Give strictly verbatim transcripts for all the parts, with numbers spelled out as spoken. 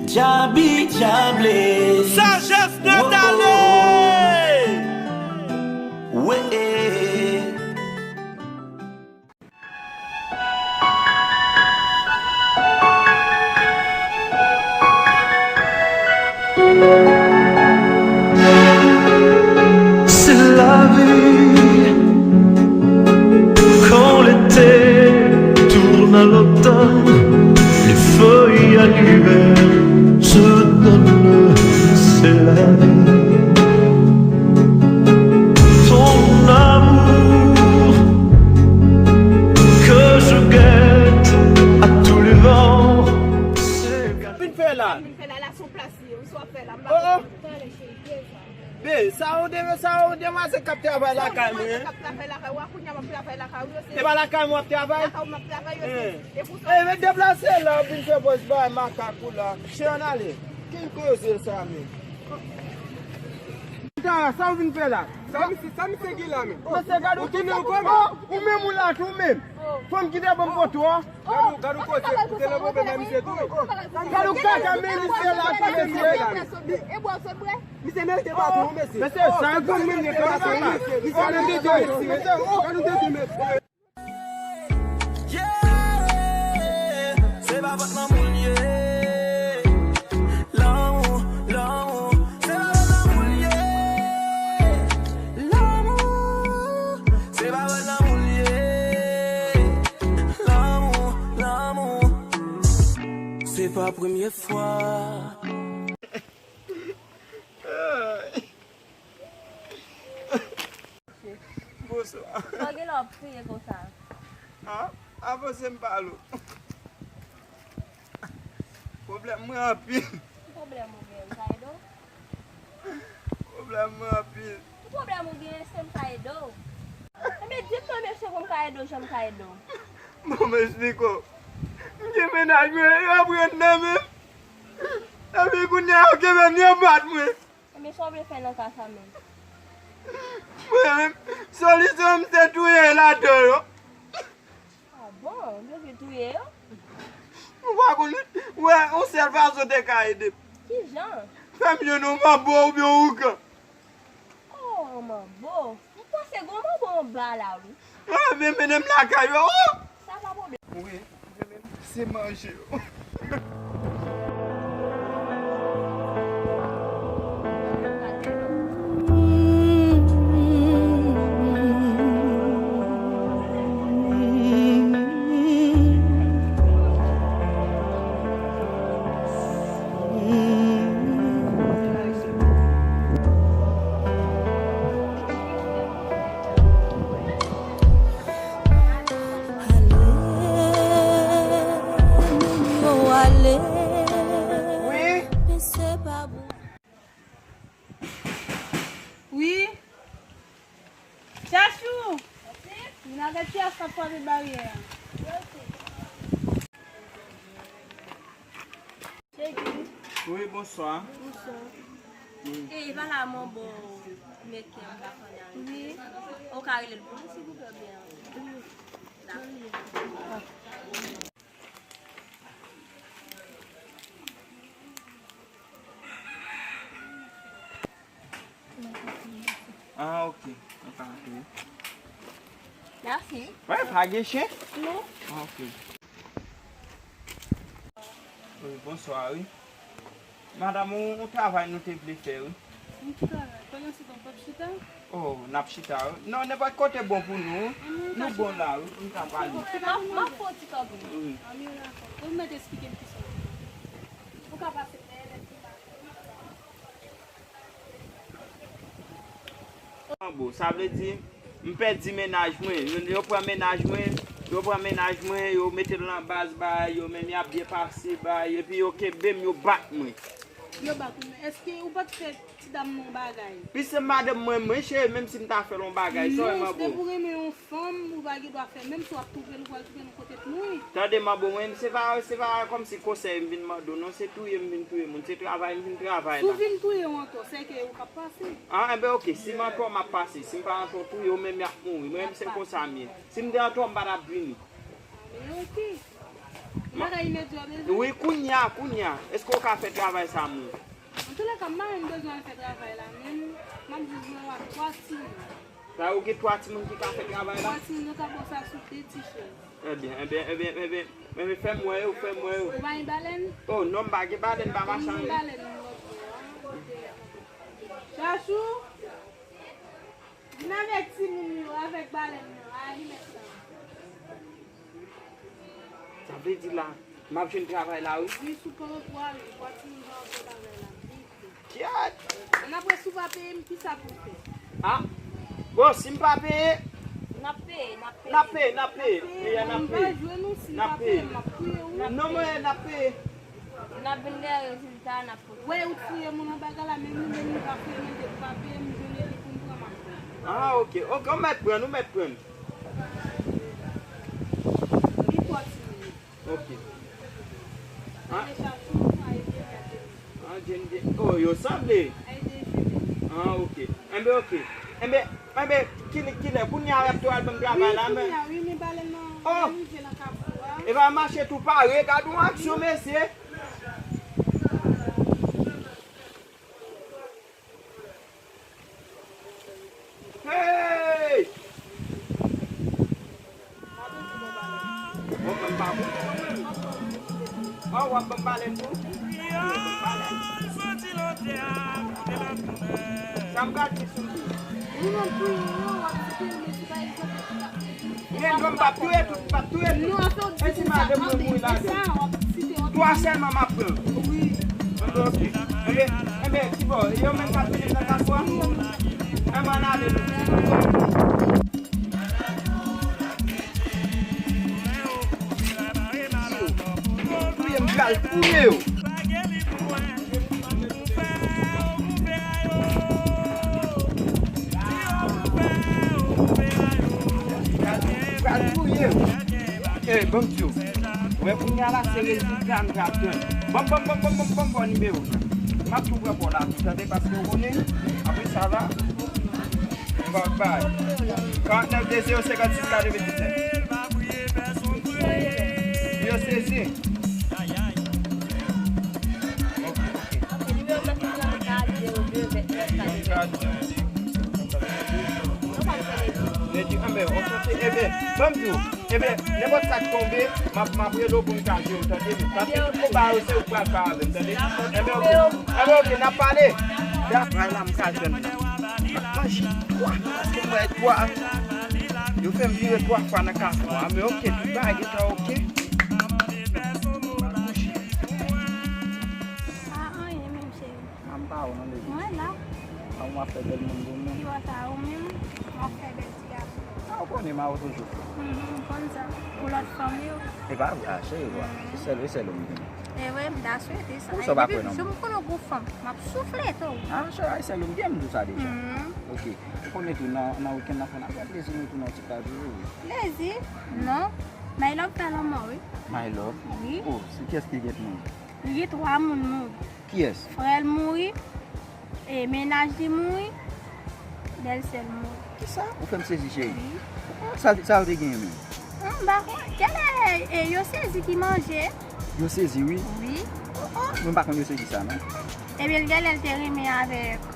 Djabi, djable. Sajès nèt ale. Wè. C'est la vie. Quand l'été tourne à l'automne, les feuilles à l'hiver se donnent, c'est la vie. Ton amour que je guette à tous les vents, c'est... Vin fè la. Vin fè la, la sou plas li, ou sa w ap fè la, m pa konprann. Be, sa ou de, sa ou demwazèl k ap travay lakay mwen. Sa ou demwazèl k ap travay lakay ou a, kounye a m ap travay lakay ou yo, se... Se pa lakay mwen w ap travay? Lakay ou m ap travay yo, se... Eh. E pou sa... Eh, men deplase la, w vin fè pòz bay makak ou la. Chè, ann ale. Ki koze sa, men? Tara, sa w vin fè la? Sa misye, sa misye gen la, men? Mesye, gade w ki nan kòman? Oh, ou menm ou la tou menm. Fanm ki te ban m poto a. Gade w, gade w kote, ou te nan pwoblèm, men misye tou. Gade w kaka, men misye la tou, mesye. E bwa w sot bwè? Misye merite baton, mesye. Mesye, sa granmoun li fè sa, mesye. Misye merite baton, mesye. Gade w tete, mesye. Yeah, se pa vant lanmou l ye. Lanmou, lanmou, se pa vant lanmou l ye. Lanmou, se pa vant lanmou l ye. Lanmou, lanmou, se pa premye fwa. Bonswa. Sa w gen lè w ap kriye konsa? A, avanse m pale w. Pwoblèm mwen anpil. Ki pwoblèm ou gen? M ka ede w? Pwoblèm mwen anpil. Ki pwoblèm ou gen? Èske m ka ede w? Ebyen, di m non, mesye, pou m ka ede w, jan m ka ede w. Bon, m esplike w. M gen mennaj mwen, yo pran nan men m. Epi kounye a, yo kenbe m, yo bat mwen. Ebyen, sa w vle fè nan ka sa menm? Mwen menm, solisyon m se touye ladan yo. A bon, w vle touye yo? Ou pa konn, wè, yon sèl fason te ka ede m. Kijan? Fè m jwenn yon manbo oubyen yon ougan. Oh, yon manbo. M panse gen yon manbo anba la, wi. Ah, men mennen m lakay yo. Oh! Sa pa pwoblèm. Wi, se manje yo. Wi. Wi. Chachou! Vin avèk pyès k ap frape baryè a. Wi, bonswa. Bonswa. Wi. E, e pa la manbo mèt kè m pa konn al. Wi. Ou ka rele l pou mwen, silvouplè, oubyen? Wi. Dakò. Ah, ok. Mwen pa antre. Mèsi. Wè, pa gen chen? Non. Ah, ok. Wi, bonswa, wi. Madanm, yon, yon travay nou te vle fè, wi. Yon ki travay? Pandan se tan, w p ap chita? Oh, n ap chita, wi. Non, nenpòt kote bon pou nou, wi. Nou bon la, wi, pou n ka pale. M ap, m ap fè yon ti kanpe. Wi. Anben, dakò. Ou mèt esplike m kisa w vle. Ou ka pase dèyè nèg ki pa Manbo, sa vle di, m pèdi mennaj mwen. Yo, yo pran mennaj mwen, yo pran mennaj mwen, yo mete l nan baz bay, yo menm y ap byen pase bay, epi yo kenbe m, yo bat mwen. Yo bat ou, men èske ou pa t fè ti dam nan yon bagay? Piske madanm mwen, mwen cheri, menm si m ta fè l yon bagay, sa w wè, Manbo? Non, se pou renmen yon fanm, ou pa gen dwa fè, menm si w ap twouve l, ou pral twouve l yon kote pou mouri. Tande, Manbo, mwen, se pa, se pa kòmsi konsèy m vin mande w, non, se touye m vin touye moun, se travay m vin travay la. Si w vin touye w ankò, se ke ou k ap pase. Ah, enben, ok, si m antò, m ap pase, si m pa antò, touye w menm, y ap mouri. Mwen menm, se konsa m ye. Si m te antò, m pa t ap vini. Ah, men ok. Bagay imedya w bezwen? Wi, kounye a, kounye a. Èske w ka fè travay sa, moun? Antoulèka, m pa menm bezwen al fè travay la menm. M ap jis voye w ak twa timoun. Sa ou gen twa timoun ki ka fè travay la? Twa timoun yo ka bon sa sou de ti chèz. Ebyen, ebyen, ebyen, ebyen, ebyen, fè m wè yo, fè m wè yo. Ou pa gen balèn? Oh, non, m pa gen balèn, m pa mache anyen. Balèn nan lòt bò a. Chachou, vin avèk timoun yo, avèk balèn nan, a li mèt la. Sa vle di la, m ap jwenn travay la, wi. Wi, sou pran pou ale, pati m va fè bagay la, vite. Kyèt! Ann apre, si w pa peye m, kisa pou m fè? Ah! Bon, si m pa peye, n ap peye, n ap peye. N ap peye, n ap peye. Peye a, n ap peye. N ap peye. Non, mwen, n ap peye. N ap vin dèyè rezilta, n ap Wè, ou t fouye moun anba gala, men nou menm nou pa fouye, men nou pa peye, m jwenn li pou m pran m ap pran. Ah, ok. Ok, ou mèt pran, ou mèt pran. Li twò timoun. Ok. Ah. Mwen chachou, a ede gade. Ah, Jen, Jen. Oh, yo sanble. A ede jime. Ah, ok. Enben, ok. Enben, enben, ki, kilè, kounye a w ap tou al ban m travay la, men. Wi, kounye a, wi, men balèn nan, oh! Nan rive nan kafou a. E pa mache tou pare, gade yon aksyon, mesye. Hey! Bon, mwen pa bon, mwen. Oh, w ap ban m balèn tou? Sa m ka di sou li? Li nan priye yo, w ap site li, men si pa egzanp, Men non, m p ap touye tout, m p ap touye tout. Non, anfen, w di konsa, tande, men sa, w ap site, w ap twa sèlman m ap pran. Wi. Enben, ok. Enben, enben, ki bò? Yo menm k ap vini nan kafou a? Enben, ann ale nou. Touye m, pral touye yo. Pral touye w. Eh, ban m di w. Wè, kounye a la, se rezilta n pral tann. Ban m, ban m, ban m, ban m, ban m, ban m nimewo w. M ap tou pran pa w la tou, tande, paske w konnen, apre sa la, m va bay. Karant nèf de zewo senkant sis katrevendiznèf. Yo sezi. Ok, ok. Ok, nimewo mwen se trannkat zewo de vennèf katreven. Lè di, anben, ok, se, enben, ban m di w, enben, nenpòt sa k tonbe, m ap, m ap rele w pou m ka jere w, tande? Paske tout konba yo, se ou k pral bay avè m, tande? Enben, ok. Enben, ok, n ap pale. Travay la, m ka jwenn la. M ap manje twa, paske m wè twa. Yo fè m vire twa fwa nan kafou a, men ok, tout bagay gentan ok. M ap kouche. Pa anyen menm, cheri. A, m pa wè w non, baby. Mwen la. A, w ap fè bèl moun pou mwen. Ki bò sa, ou menm? W ap fè bèl ti gason. A, ou konnen m a w toujou. Mhm, m konn sa. Pou lòt fanm yo. E pa vre, a, cheri, w a. Se sèl, e sèl ou m gen. E vre, m ta swete sa. Pou sa w pa kwè nan mwen. Depi jou m konnen w gon fanm, m ap souflete w. A, cheri, a, e sèl ou m gen, m di w sa deja. Mhm. Ok. Ou konnen tou, nan, nan wikenn nan, fò n ap fè plezi nou tou nan ti plaj, wi. Plezi? Non. My Love fè lanmò, wi. My Love? Wi. Oh, se kiyès ki gen moun? Li gen twa moun mouri. Kiyès? Frè l mouri, e mennaj li mouri, bèlsè l mouri. Kisa? Ou fè m sezi, cheri. Wi. Sa, sa yo te genyen menm? Hum, m pa konn. Genlè, e, yo sezi ki manje. Yo sezi, wi? Wi. Oh, oh, mwen pa konn yo sezi sa, non. Ebyen, genlè l te renmen avèk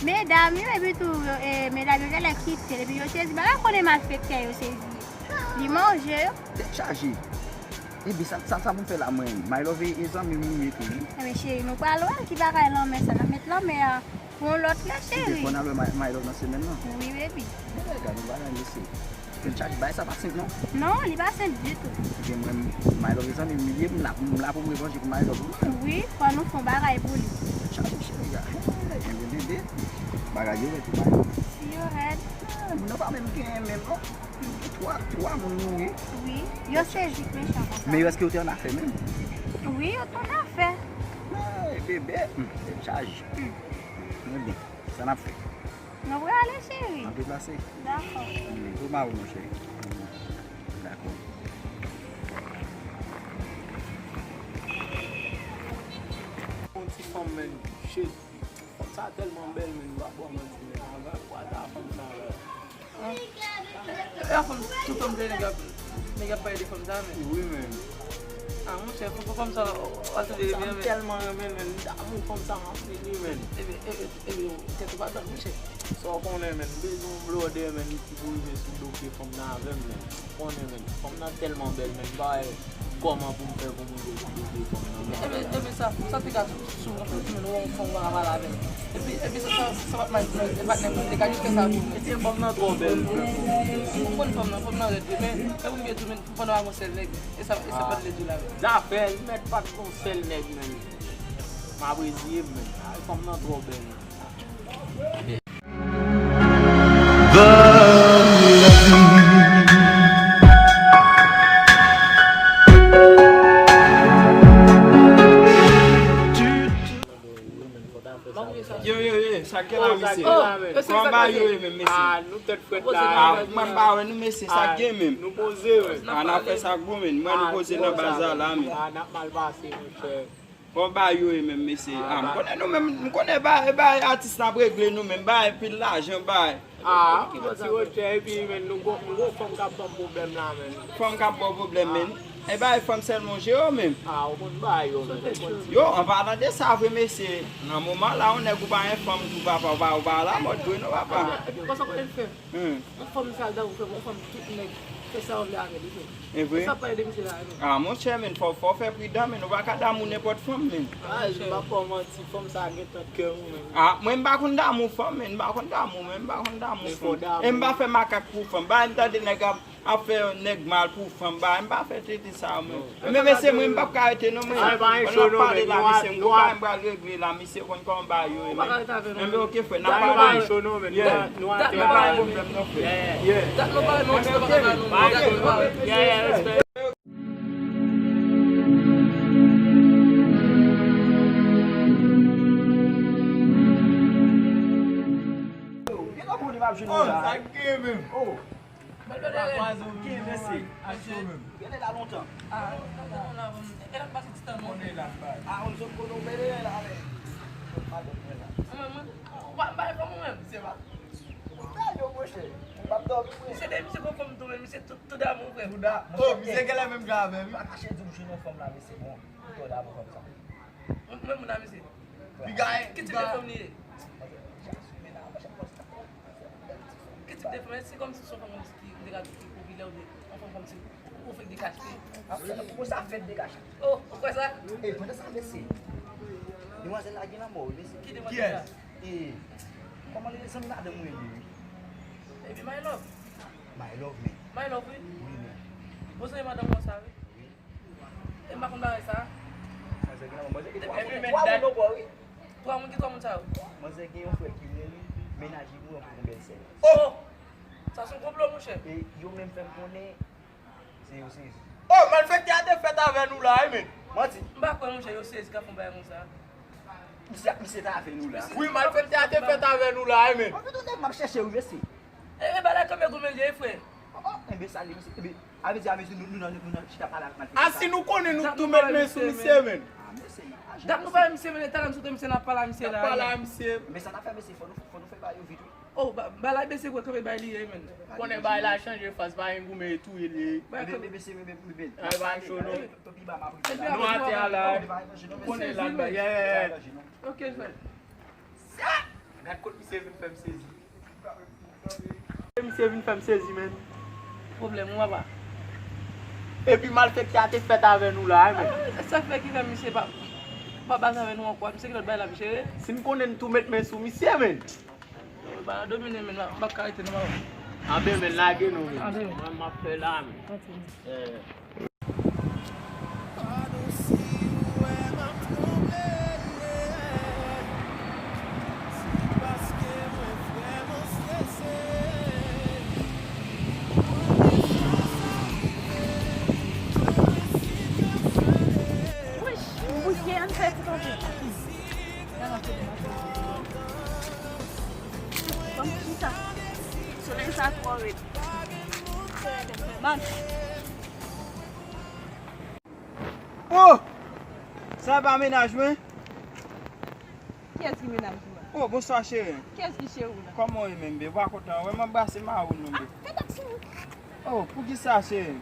medam yo, epi tou, e, medam yo genlè kite l, epi yo sezi. Bagay konnen malfektè yo sezi. Li manje yo. Tèt chaje. Epi sa, sa, sa pou m fè la, mwen? My Love e, e zanmi m li ye tou, wi. Ebyen, cheri, nou pral wè ki bagay lanmè sa. N ap met lanmè a pou yon lòt lè, cheri. Ebyen, fò n al wè My, My Love nan semèn nan. Wi, baby. Ebyen, gade yon bagay, mesye. Tèt chaje, bagay sa pa senp, non. Non, li pa senp ditou. Ebyen, mwen, My Love e zanmi m li ye, m la, m la pou m revanje pou My Love, wi. Wi, fò nou fè yon bagay pou li. Tèt chaje, cheri, a. Ebyen, bebe, bagay yo rèd pou My Love. Si yo rèd. Ah, moun nan pa menm genyen menm, non. Twa, twa moun mouri. Wi, yo sezi k mechan konsa. Men èske yo te annafè menm? Wi, yo t annafè. Hey, bebe, hmm, tèt chaje. Hmm. Mwen byen, sa n ap fè? Nou prale, cheri. N ap deplase? Dakò. Hmm, tou ma ou, mon cheri. Dakò. Yon ti fanm, men, shit. Fanm sa tèlman bèl, men, m pa ba w manti, men, avan, w a ta fanm sa, la. Hein? E a fanm, tout fanm se nèg ap, nèg ap pale de fanm sa, men. Wi, men. Ah, monchè, fanm sa, w ap tande li byen, men. M tèlman renmen l, men. M damou fanm sa anpil, wi, men. Ebyen, ebyen, ebyen, tèt ou pa dwat, monchè. Sa w konnen, men. M bezwen yon blòdè, men, ki pou rive sou dofye fanm nan avè m, men. Ou konnen, men. Fanm nan tèlman bèl, men. M pa wè kòman pou m fè pou m rive sou dofye fanm nan, men. Ebyen, ebyen, sa, sa te ka sou, sou, men, ou wè yon fanm w ap pale avè l. Epi, epi, sa, sa, sa pa t mal di, men, e patnè m te ka jis fè sa tou, men. Ebyen, fanm nan twò bèl, men. M konn fanm nan, fanm nan rèd, men, men pou m byen di w, men, fanm nan pa gon sèl nèg. E sa, e sa pa t vle di w la, men. Zafè, li mèt pa t gon sèl nèg, men. M apreziye, men. Ay, fanm nan twò bèl. Yo, yo, yo, sa k gen la, mesye? Kòman bagay yo ye menm, mesye? Ah, nou tèt frèt la. Ah, mwen pa wè nou, mesye, sa k gen menm? Nou poze, wi. Ah, n ap fè sa gwo, men. Mwen, nou poze nan baz la, la, men. Ah, n ap mal pase, monchè. Bon, bagay yo ye menm, mesye. Ah, m konnen nou menm, m konnen bagay, bagay atis la ap regle nou menm, bagay pil lajan, bagay. Ah, ti wotè, epi, men, nou gon, nou gon fanm k ap ban m pwoblèm la, men. Fanm k ap ba w pwoblèm, men. E bagay fanm sèlman w jere w menm. Ah, ou konn bagay yo, men. Yo, an palan de sa vre, mesye, nan moman la, yon nèg ou pa gen fanm tou, papa, ou pa, ou pa alamòd vre, non, papa. Epi, konsa, kote l fè? Hmm. Yon fanm sa, dan ou fè, yon fanm tout nèg fè sa yo vle avè li, men. E vre? E sa pale de misye la, men. Ah, monchè, men, fò, fò w fè pridan, men, ou pa ka damou nenpòt fanm, men. Ah, m pa fè w manti, fanm sa gen tèt kè m, men. Ah, mwen, m pa konn damou fanm, men, m pa konn damou, men, m pa konn damou fanm. E m pa fè makak pou fanm. Ba, m tande nèg ap, ap fè nèg mal pou fanm, ba, m pa fè tete sa, men. Men, mesye, mwen, m p ap ka rete, non, mwen. Pandan n ap pale la, mesye, m gon bagay m pral regle la, misye konn kòman bagay yo ye, men. Enben, oke, frè, n ap pale. Yeah. Nou pa gen pwoblèm, non, frè. Yeah. Dat nou pa renmen, ou di nou pa ka bay nou, dat nou pa renmen. Yeah, yeah, respè. Yo, gen lòt moun m ap jwenn la. Oh, sa k gen menm? Oh. Bèl bèl erè. Ki mesye? Acho menm. Genlè la lontan. Ah, lontan la, bon. E l ap pase ti tan non. Konnen l ap bay. Ah, on zòn konnen w bèl erè la, men. Zòn pa dòt mwen la. Mwen, mwen, ou pa bay fanm ou menm? Se pa. Ou bèl yo, monchè. M p ap dòmi, mwen. Misye de misye gon fanm tou, men misye tou, tou damou, frè. Tou damou. Oh, misye genlè menm jan avè m, wi. Pa kache di m jwenn yon fanm la, men se bon. Ou twò damou fanm sa. Mwen, mwen, moun a misye. Piga, ki tip de fanm li ye? Ki tip de fanm? Se kòmsi se yon fanm kòmsi ki, ki te ka ki popilè oubyen yon fanm kòmsi ou fèk dekache? Ou sa fèk dekache. Oh, ou kwè sa? E, pandan sa, mesye, demwazèl la gen lanmò, wi, mesye. Ki demwazèl sa? Kiyès? E, kòman li rele, zanmi madanm mwen li, wi. Epi My Love. My Love, men. My Love, wi. Wi, men. Bon, zanmi madanm mwen sa, wi. Wi. E m pa konn bagay sa. Manzè gen lanmò, manzè gen twa moun, twa moun ankò, wi. Twa moun, ki twa moun sa yo? Manzè gen yon frè ki mouri, mennaj li mouri, ankò yon bèlsè. Oh! Sa se yon konplo, monchè. E yo menm fè m konnen se yo sezi. Oh, malfektè a te fèt avè nou la, wi, men. Manti. M pa kwè, monchè, yo sezi k ap fè yon bagay konsa. Misye, misye t avè nou la. Wi, malfektè a te fèt avè nou la, wi, men. Anfèt, yon nèg m ap chèche, wi, mesye. E, e, bagay la kanpe goumen l ye, frè. Oh, oh, enben, sa li, mesye. Enben, a vle di, a vle di, nou, nou, nou, nou, nou chita pale avèk malfektè. A, si nou konnen, nou tou met men sou misye, men. Ah, mesye, a, dat nou pa wè misye, men, talè m sou misye, n ap pale a misye la, wi. N ap pale a misye. Men sa n ap fè, mesye, fò nou, fò nou fè bagay yo vit, wi. Oh, ba, bagay la, mesye, kwè kanpe bay li ye, men. Konnen bagay la chanje faz, pa gen goumen e touye li. Enben, mesye, men, men, men. Ay, pa cho, non. Nou atè a la. Ou konnen la, yeah. Ok, frè. Sa! Gad kot misye vin fè m sezi. Misye vin fè m sezi, men. Pwoblèm ou, papa. Epi malfektè a te fèt avè nou la, men. Ah, sa fè ki fè misye pa, pa baz avè nou ankò. Misye ki lòt bagay la, misye. Si m konnen m tou met men sou misye, men. Ba, domine, men, m ap ka rete non, papa. Anben, men, lage nou, men. Anben. Mwen, m ap fè la, men. Ok. Eh. Wouch, bouke, ann fè ti kanpe. Ban m chita. Solèy sa twò rèd. Man. Oh! Sa e pa mennaj mwen? Kiyès ki mennaj ou a? Oh, bonswa, cheri. Kiyès ki cheri w la? Kòman w ye menm, bebe? Ou pa kontan? Ou wè m anbrase mari w non, bebe. Ah, fè taksi w. Oh, poukisa, cheri?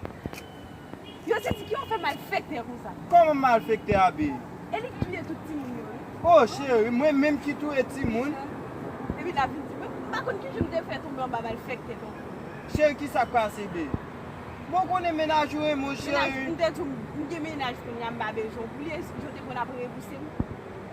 Yo se di ki yo fè malfektè konsa. Kòman malfektè, Abi? E li ki touye tout timoun yo, wi. Oh, cheri, mwen menm ki touye timoun? Epi la vin di, mwen, m pa konn ki jan m te fè tonbe anba malfektè tonbe. Cheri, ki sa k pase, be? Bon, konnen mennaj ou renmen w, cheri. M te di w, m gen mennaj kounye a, m pa bezwen w pou li, e yo te konn ap rebouse m.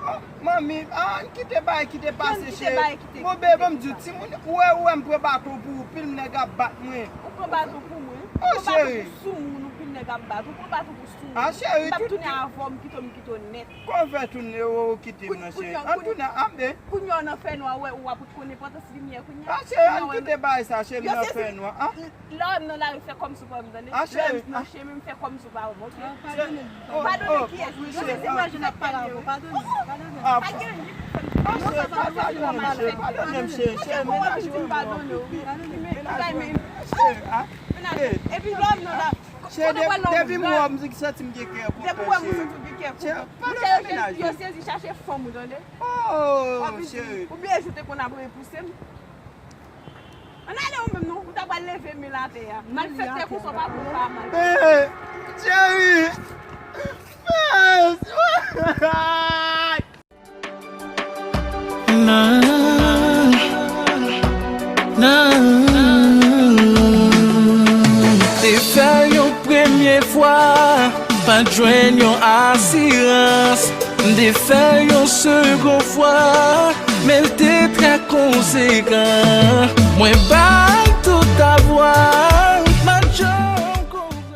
Oh, manmi, ah, ann kite bagay ki te pase, cheri. Bon, be, ban m di w, timoun, ou wè, ou wè m pran baton pou ou, pil nèg ap bat mwen. Ou pran baton pou mwen? Oh, cheri. Ou pran baton pou soumoun, ou pil nèg ap bat. Ou pran baton pou soumoun. Ah, cheri, m p ap tounen avè w, m kite w, m kite w nèt. Kòman w fè tounen, ou kite m nan, cheri? Ann tounen, ann be. Kounye a w nan fènwa, ou wè, ou ap konnen enpòtans limyè kounye a. Ah, cheri, ann kite bagay sa, cheri, m nan fènwa. Ah. Lè w wè m nan lari, fè kòmsi w pa wè m, tande? Ah, cheri, lè m nan chemen, fè kòmsi w pa wè m, oke? Padone m. Padone kiyès? Yo se se mwen ki fè m yo. Padone m, padone m. Ah, cheri, padone m, cheri, padone m, cheri, cheri, mennaj ou renmen w anpil. Mennaj ou renmen w. Epi lè w wè m nan la, cheri, depi m wè w, m santi m gen kè kontan, cheri. Depi w wè m, m santi w gen kè kontan. Cheri, padone m, mennaj ou. Yo sezi chache fanm ou, tande? Oh, cheri. Ou bliye jou te konn ap repouse m. Ann ale ou menm non, ou ta pral leve men l atè a. Malfektè konsa w pa pou pa mal. Eh, cheri! Nan, nan. Te fè yon premye fwa, pa t jwenn yon asirans. M te fè yon segon fwa, men l te trè konsekan. Mwen bay tout avwa, m a